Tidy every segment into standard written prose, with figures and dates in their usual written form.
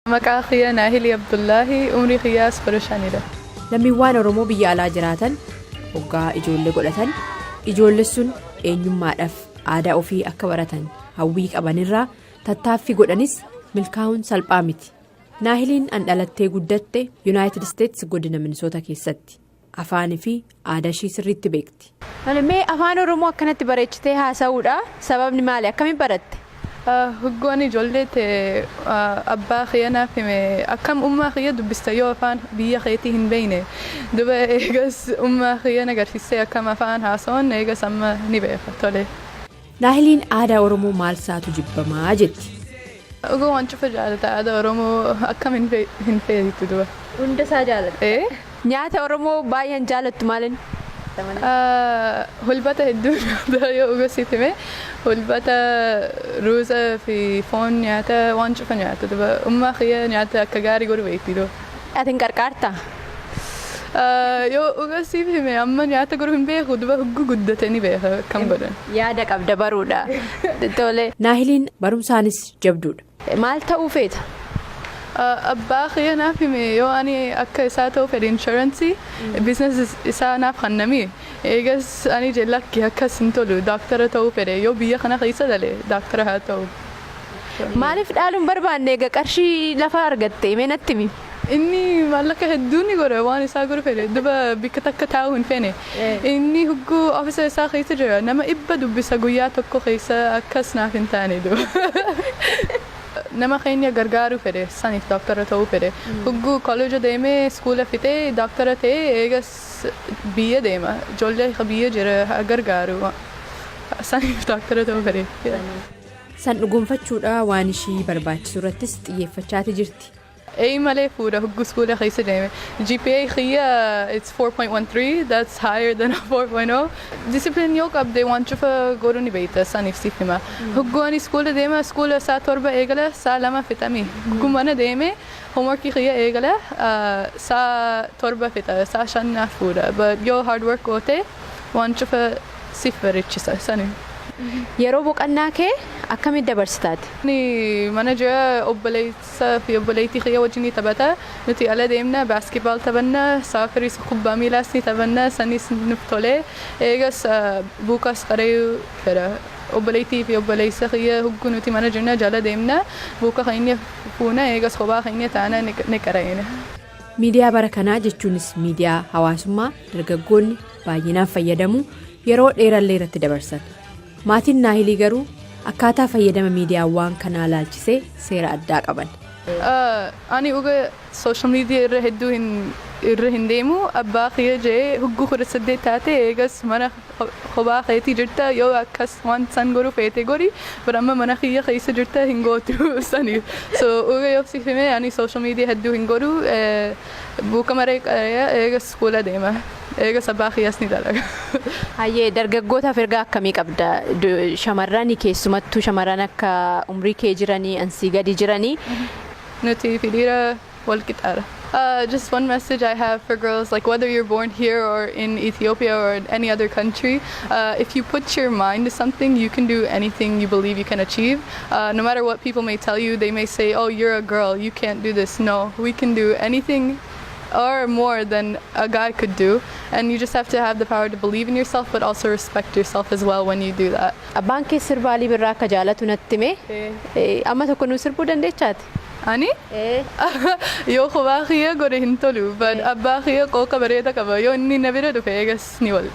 Maqaa kiyya Naahilii Abdullaahi, umrii kiyyaas 15dha. Lammiiwwan Oromoo biyya alaa jiraatan hoggaa ijoollee godhatan, ijoollee sun eenyummaadhaaf aadaa ofii akka baratan hawwii qabanirraa tattaaffii godhanis milkaa'uun salphaa miti. Naahiliin an dhalattee guddatte Yuunaayitid Isteetsi, godina Minisoota keessatti. Afaanii fi aadaa ishii sirriitti beekti. Mee afaan Oromoo akkanatti bareechitee haasa'uudha. Sababni maali? Akkamiin baratte? Hoggoon ijoollee ta'e abbaa kiyya naaf hime, akkam ummaa kiyya dubbista yoo afaan biyya keetii hin beekne? Duba eegas ummaa kiyya na agarsiistee akkam afaan haasa'uun, eegas amma ni beeka tole. Naahiliin aadaa Oromoo maal saatu jibbamaa jetti. Dhuguu waan cufa jaalata, aadaa Oromoo akkam hin feetu duba. Hunda isaa jaalatta. Ee. Nyaata Oromoo baay'een jaalattu maalin? Hulbata hedduu nyaata. Yoo dhugasiif hime, hulbata, ruuza fi foon nyaata, waan cufa nyaata duba. Ummaa kiyya nyaata akka gaarii godhu beekti duba. Ati hin qarqaartaa? Yoo dhugasiif hime, amma nyaata godhu hin beeku duba, hoggu guddate ni beeka akkam godhan. Yaada qabda baruudha. Tole. Naahiliin barumsaanis jabduudha. Maal ta'uu feeta? Abbaa kiyya naaf hime, yoo ani akka isaa ta'uu fedhe insurance business isaa naaf kennami. Eegas ani je lakki, akkas hin tolu, daaktara ta'uu fedhe. Yoo biyya kana keessa dale, daaktara haa ta'u. Maaliif dhaaluun barbaanne egaa qarshii lafa argatte? Mee natti himi. Inni maallaqa hedduu ni godha, waan isaa godhu fedhe duba, bikka takka taa'uu hin feene. Inni hugguu office isaa keessa jira, nama 100 dubbisa guyyaa tokko keessa, akkas naaf hin taane duba. Nama keenya gargaaruu fedhe, saniif daaktara ta'uu fedhe. Hugguu kolleeja deemee iskuula fixee daaktara ta'ee, eegas biyya deema. Ijoollee biyya jira haa gargaaru. Saniif daaktara ta'uu fedhe. San dhugoonfachuudha waan ishii barbaachisu irrattis xiyyeeffachaati jirti. A malee fuudha hogguu iskuula keessa deeme. GPA kiyya, it's 4.13, that's higher than a 4.0. Discipline yoo qabde waan cufa godhuu ni beekta, saniif siif hima. Hogguu ani iskuula deema, iskuula saa 7 eegala, saa 2 fixami. Hogguu mana deeme homeworkii kiyya eegala, saa 7 fixa, saa 5 naaf fuudha. But yoo hard work goote waan cufa siif bareechisa sani. Yeroo boqonnaa kee akkamitti dabarsitaati? Ani mana jira, obboleessa fi obboleettii kiyya wajjin ni taphata. Nuti ala deemna, basketball taphanna, socceris, kubbaa miilaas ni taphanna, sanis nuuf tole. Eegas buukaas qaree fedha. Obboleettii fi obboleessa kiyya hogguu nuti mana jirna jala deemna, buuka keenya fuuna, eegas kophaa keenya taana ni qara'ina. Miidiyaa bara kanaa jechuunis miidiyaa hawaasummaa dargaggoonni baay'inaan fayyadamu, yeroo dheerallee irratti dabarsan. Maatiin Naahilii garuu akkaataa fayyadama miidiyaawwan kanaa laalchisee seera addaa qaban. Ani uga social media irra hedduu hin irra hin deemu. Abbaa kiyya jee, hogguu 18 taate eegas mana kophaa keetii jirta, yoo akkas waan san godhu feete godhi, but amma mana kiyya keessa jirta, hin gootu saniif. So uga yoo siif hime, ani social media hedduu hin godhu. Buuka maree qaree, eegas fuula deema, eegas abbaa kiyyas ni dalaga. Hayyee, dargaggootaaf ergaa akkamii qabda? Shamarrani, keessumattuu shamarran akka umrii kee jiranii, ansii gadi jiranii. Nuti fi dhiira wal qixaadha. Just one message I have for girls, like whether you're born here or in Ethiopia or in any other country, if you put your mind to something, you can do anything you believe you can achieve. No matter what people may tell you, they may say, "Oh, you're a girl, you can't do this." No, we can do anything or more than a guy could do. And you just have to have the power to believe in yourself, but also respect yourself as well when you do that. Abbaan kee sirba Alii Birraa akka jaalatu natti hime. Amma tokko nu sirbuu dandeechaati? Ani? Yoo kophaa kiyya godhe hin tolu, but abbaa kiyya qooqa bareeda qaba. Yoo inni na bira dhufe, eegas ni wal.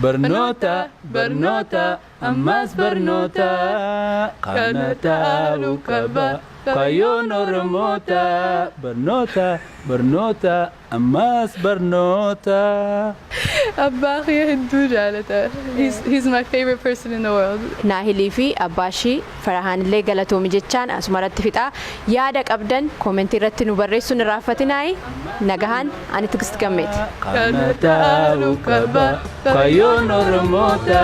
Barnoota, barnoota, ammas barnoota, kana ta'uu qaba kaayyoon Oromoota. Barnoota, barnoota, ammas barnoota. Abbaa kiyya hedduu jaalata. He's my favorite person in the world. Naahilii fi abbaashii Farahaanillee galatoomi jechaan asumarratti fixaa. Yaada qabdan koomentii irratti nu barreessuun irraanfatinaayi. Nagahaan, ani Tigist Gammeeti. Kana ta'uu qaba kaayyoon Oromoota.